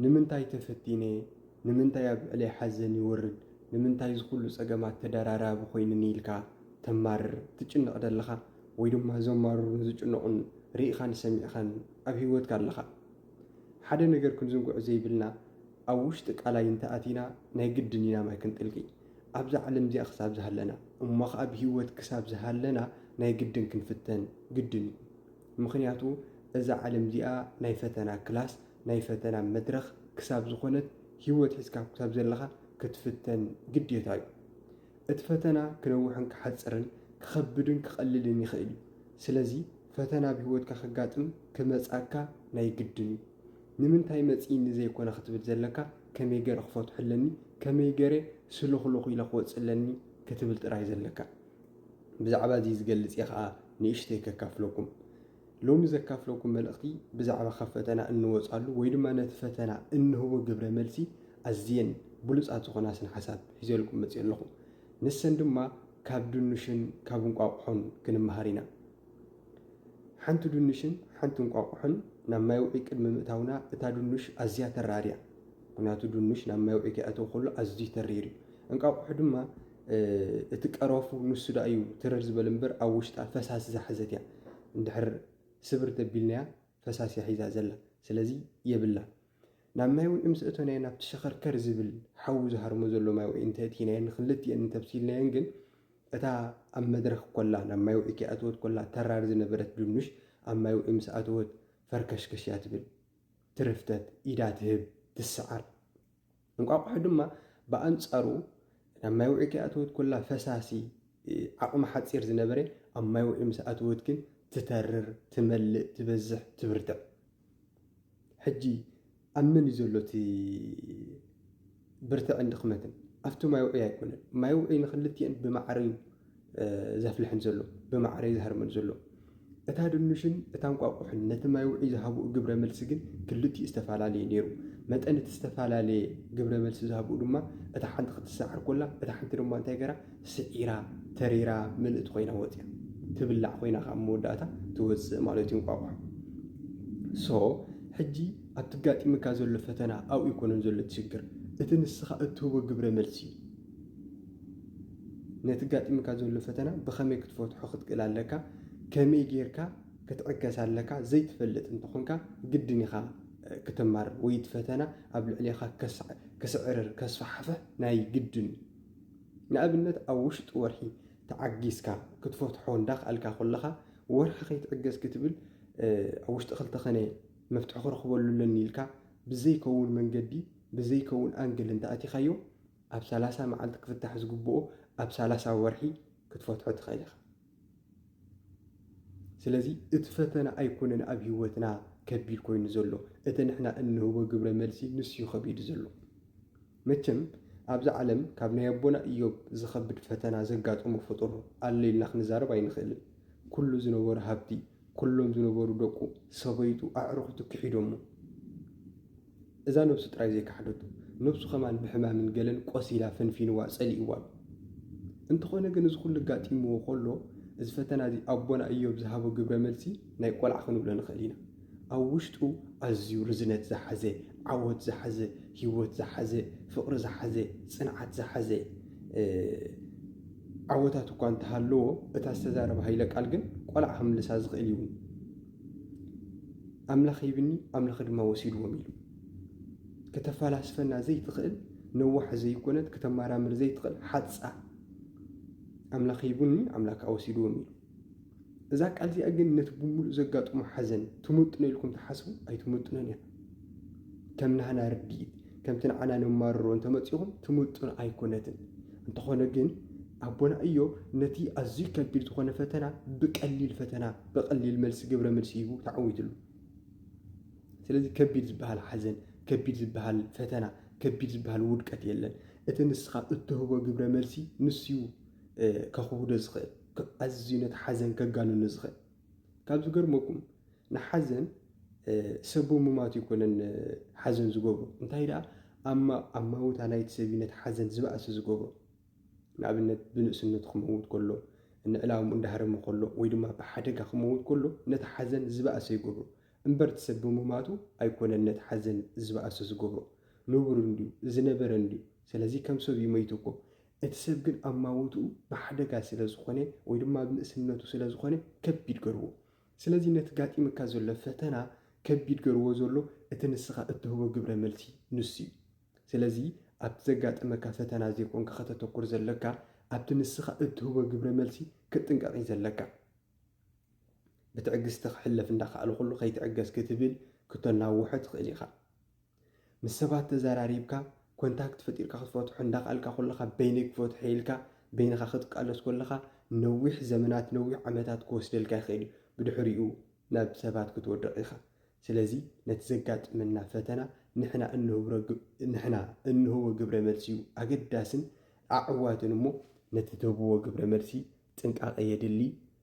ንምንታይ ተፈቲነ? ንምንታይ ኣብ ልዕለይ ሓዘን ይወርድ? ንምንታይ እዚ ኩሉ ጸገማት ተደራራቢ ኮይኑኒ ኢልካ ተማርር፣ ትጭነቕ ደለኻ? ወይ ድማ ዘማርሩን ዝጭነቑን ርኢኻን ሰሚዕኻን ኣብ ህይወትካ ኣለኻ? ሓደ ነገር ክንዝንግዖ ዘይብልና፣ ኣብ ውሽጢ ቃላይ እንተኣቲና ናይ ግድን ኢና ማይ ክንጥልቂ። ኣብዛ ዓለም እዚኣ ክሳብ ዝሃለና፣ እሞ ኸዓ ብህይወት ክሳብ ዝሃለና ናይ ግድን ክንፍተን ግድን እዩ። ምኽንያቱ እዛ ዓለም እዚኣ ናይ ፈተና ክላስ፣ ናይ ፈተና መድረኽ ክሳብ ዝኾነት፣ ህይወት ሒዝካ ክሳብ ዘለኻ ክትፍተን ግዴታ እዩ። እቲ ፈተና ክነውሕን ክሓጽርን፣ ክኸብድን ክቐልልን ይኽእል እዩ። ስለዚ ፈተና ኣብ ህይወትካ ከጋጥም ክመጻካ ናይ ግድን እዩ። ንምንታይ መጺእኒ ዘይኮነ ክትብል ዘለካ፣ ከመይ ገይረ ክፈትሖ ኣለኒ፣ ከመይ ገይረ ስልኹልኹ ኢለ ክወጽእ ኣለኒ ክትብል ጥራይ ዘለካ። ብዛዕባ እዚ ዝገልጽ እየ ኸዓ ንእሽተይ ከካፍለኩም። ሎሚ ዘካፍለኩም መልእኽቲ ብዛዕባ ካብ ፈተና እንወጻሉ ወይ ድማ ነቲ ፈተና እንህቦ ግብረ መልሲ ኣዝየን ብሉጻት ዝኾና ስነ ሓሳብ ሒዘልኩም መጽእ ኣለኹ። ንሰን ድማ ካብ ድኑሽን ካብ እንቋቑሖን ክንመሃር ኢና። ሓንቲ ድኑሽን ሓንቲ እንቋቑሖን ናብ ማይ ውዒ ቅድሚ ምእታውና እታ ድኑሽ ኣዝያ ተራር እያ። ምኽንያቱ ድኑሽ ናብ ማይ ውዒ ከይኣተወ ከሎ ኣዝዩ ተሪር እዩ። እንቋቑሖ ድማ እቲ ቀረፉ ንሱ ደኣ እዩ ትርር ዝበለ እምበር ኣብ ውሽጣ ፈሳሲ ዝሓዘት እያ። እንድሕር ስብር ተቢልናያ ፈሳሲ እያ ሒዛ ዘላ። ስለዚ የብላ። ናብ ማይ ውዒ ምስ እተናዮ ናብቲ ሸኸርከር ዝብል ሓዊ ዝሃርሞ ዘሎ ማይ ውዒ እንተእቲናየን ንክልቲኤን እንተብሲልናየን ግን እታ ኣብ መድረኽ ኮላ ናብ ማይ ውዒ ከይኣተወት ኮላ ተራር ዝነበረት ድኑሽ ኣብ ማይ ውዒ ምስ ኣተወት ፈርከሽከሽ እያ ትብል። ትርፍተት፣ ኢዳ ትህብ፣ ትስዓር። እንቋቑሖ ድማ ብኣንጻሩ ናብ ማይ ውዒ ከይኣተወት ኮላ ፈሳሲ ዓቕሚ ሓጺር ዝነበረ ኣብ ማይ ውዒ ምስ ኣተወት ግን ትተርር፣ ትመልእ፣ ትበዝሕ፣ ትብርትዕ። ሕጂ ኣብ መን እዩ ዘሎ እቲ ብርትዕን ድኽመትን? ኣብቲ ማይ ውዒ ኣይኮነን። ማይ ውዒ ንክልቲኤን ብማዕረ እዩ ዘፍልሐን ዘሎ፣ ብማዕረ እዩ ዝሃርመን ዘሎ። እታ ድኑሽን እታ እንቋቑሕን ነቲ ማይ ውዒ ዝሃብኡ ግብረ መልሲ ግን ክልቲኡ ዝተፈላለየ ነይሩ። መጠን እቲ ዝተፈላለየ ግብረ መልሲ ዝሃብኡ ድማ እታ ሓንቲ ክትሰዓር ኮላ እታ ሓንቲ ድማ እንታይ ገራ ስዒራ ተሪራ ምልእቲ ኮይና ወፅያ ትብላዕ ኮይና ከዓ መወዳእታ ትወፅእ ማለት እዩ እንቋቑሖ። ሶ ሕጂ ኣብቲ ጋጢምካ ዘሎ ፈተና ኣብኡ ይኮነን ዘሎ እቲ ሽግር፣ እቲ ንስኻ እትህቦ ግብረ መልሲ እዩ። ነቲ ጋጢምካ ዘሎ ፈተና ብኸመይ ክትፈትሖ ክትክእል ኣለካ፣ ከመይ ጌርካ ክትዕገስ ኣለካ ዘይትፈልጥ እንተኾንካ ግድን ኢኻ ክትማር ወይ እቲ ፈተና ኣብ ልዕሌኻ ክስዕርር ከስፋሕፍሕ ናይ ግድን እዩ። ንኣብነት ኣብ ውሽጢ ወርሒ ተዓጊስካ ክትፈትሖ እንዳኽኣልካ ከለኻ ወርሒ ከይትዕገስ ክትብል ኣብ ውሽጢ ክልተ ኸነ መፍትሒ ክረኽበሉ ኣለኒ ኢልካ ብዘይከውን መንገዲ ብዘይከውን ኣንግል እንተኣቲኻዮ ኣብ ሰላሳ መዓልቲ ክፍታሕ ዝግብኦ ኣብ ሰላሳ ወርሒ ክትፈትሖ ትኽእል ኢኻ። ስለዚ እቲ ፈተና ኣይኮነን ኣብ ህይወትና ከቢድ ኮይኑ ዘሎ፣ እቲ ንሕና እንህቦ ግብረ መልሲ ንሱ እዩ ከቢዱ ዘሎ። መቸም ኣብዛ ዓለም ካብ ናይ ኣቦና እዮብ ዝኸብድ ፈተና ዘጋጠሞ ፍጡር ኣሎ ኢልና ክንዛረብ ኣይንኽእልን። ኩሉ ዝነበሮ ሃብቲ፣ ኩሎም ዝነበሩ ደቁ፣ ሰበይቱ፣ ኣዕሩኽቱ ክሒዶሞ። እዛ ነብሱ ጥራይ ዘይከሓደቱ፣ ነብሱ ከማን ብሕማምን ገለን ቆሲላ ፈንፊንዋ ጸሊእዋ ኣሎ። እንተኾነ ግን እዚ ኩሉ ጋጢምዎ ከሎ እዚ ፈተና እዚ ኣቦና እዮብ ዝሃቦ ግብረ መልሲ ናይ ቆልዓ ክንብሎ ንኽእል ኢና። ኣብ ውሽጡ ኣዝዩ ርዝነት ዝሓዘ፣ ዓወት ዝሓዘ፣ ህይወት ዝሓዘ፣ ፍቕሪ ዝሓዘ፣ ጽንዓት ዝሓዘ ዓወታት እኳ እንተሃለዎ እታ ዝተዛረበ ሃይለ ቃል ግን ቆልዓ ክምልሳ ዝኽእል እዩ። ኣምላኽ ሂብኒ ኣምላኽ ድማ ወሲድዎም ኢሉ ከተፈላስፈና ዘይትኽእል ነዋሕ ዘይኮነት ከተመራምር ዘይትኽእል ሓፃ ኣምላኽ ሂቡኒ ኣምላኽ ከዓ ወሲድዎም ኢሉ። እዛ ቃል እዚኣ ግን ነቲ ብምሉእ ዘጋጥሞ ሓዘን ትምጥኖ ኢልኩም ትሓስቡ ኣይትምጥኖን እያ። ከም ናህና ርድኢት ከምቲ ንዓና ነማርሮ እንተመፂኹም ትምጥኖ ኣይኮነትን። እንተኾነ ግን ኣቦና እዮብ ነቲ ኣዝዩ ከቢድ ዝኾነ ፈተና ብቀሊል ፈተና ብቀሊል መልሲ ግብረ መልሲ ሂቡ ተዓዊትሉ። ስለዚ ከቢድ ዝበሃል ሓዘን ከቢድ ዝበሃል ፈተና ከቢድ ዝበሃል ውድቀት የለን። እቲ ንስኻ እትህቦ ግብረ መልሲ ንሱ እዩ ከኽብዶ ዝኽእል ኣዝዩ ነቲ ሓዘን ከጋንኖ ዝኽእል። ካብ ዝገርመኩም ንሓዘን ሰብ ብምማቱ ኣይኮነን ሓዘን ዝገብሮ እንታይ ደኣ ኣማውታ ናይቲ ሰብ እዩ ነቲ ሓዘን ዝበኣሰ ዝገብሮ። ንኣብነት ብንእስነቱ ክመውት ከሎ ንዕላምኡ እንዳሃረመ ከሎ ወይ ድማ ብሓደጋ ክመውት ከሎ ነቲ ሓዘን ዝበኣሰ ይገብሮ። እምበር እቲ ሰብ ብምማቱ ኣይኮነን ነቲ ሓዘን ዝበኣሰ ዝገብሮ። ንቡር እንድዩ፣ ዝነበረ እንድዩ። ስለዚ ከም ሰብ እዩ መይቱ እኮ። እቲ ሰብ ግን ኣማውትኡ ብሓደጋ ስለ ዝኾነ ወይ ድማ ኣብ ንእስነቱ ስለ ዝኾነ ከቢድ ገርዎ። ስለዚ ነቲ ጋጢምካ ዘሎ ፈተና ከቢድ ገርዎ ዘሎ እቲ ንስኻ እትህቦ ግብረ መልሲ ንሱ እዩ። ስለዚ ኣብቲ ዘጋጠመካ ፈተና ዘይኮንካ ከተተኩር ዘለካ ኣብቲ ንስኻ እትህቦ ግብረ መልሲ ክትጥንቀቕ እዩ ዘለካ። ብትዕግስቲ ክሕለፍ እንዳኸኣለ ኩሉ ከይትዕገስ ክትብል ክተናውሖ ትኽእል ኢኻ። ምስ ሰባት ተዘራሪብካ ኮንታክት ፈጢርካ ክትፈትሖ እንዳኸኣልካ ኩለኻ በይነይ ክፈትሖ ኢልካ በይንኻ ክትቃለስ ኮለኻ ነዊሕ ዘመናት ነዊሕ ዓመታት ክወስደልካ ይኽእል እዩ። ብድሕሪኡ ናብ ሰባት ክትወድቕ ኢኻ። ስለዚ ነቲ ዘጋጥመና ፈተና ንሕና እንህብሮ ግ- ንሕና እንህቦ ግብረ መልሲ እዩ ኣገዳስን ኣዕዋትን እሞ ነቲ ትህብዎ ግብረ መልሲ ጥንቃቐ የድሊ፣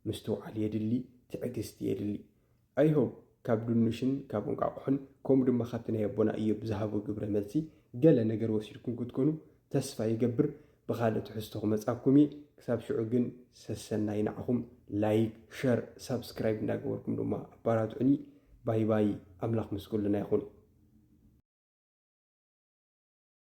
ምስትውዓል የድሊ፣ ትዕግስቲ የድሊ። I hope ካብ ድንሽን ካብ እንቋቑሖን ከምኡ ድማ ካብቲ ናይ ኣቦና እዮብ ዝሃቦ ግብረ መልሲ ገለ ነገር ወሲድኩም ክትኮኑ ተስፋ ይገብር። ብኻልእ ትሕዝቶ ክመጻኩም እየ። ክሳብ ሽዑ ግን ሰሰናይ ንዓኹም። ላይክ፣ ሸር፣ ሳብስክራይብ እንዳገበርኩም ድማ ኣባራትዑኒ። ባይ ባይ። ኣምላኽ ምስ ኩልና ይኹን።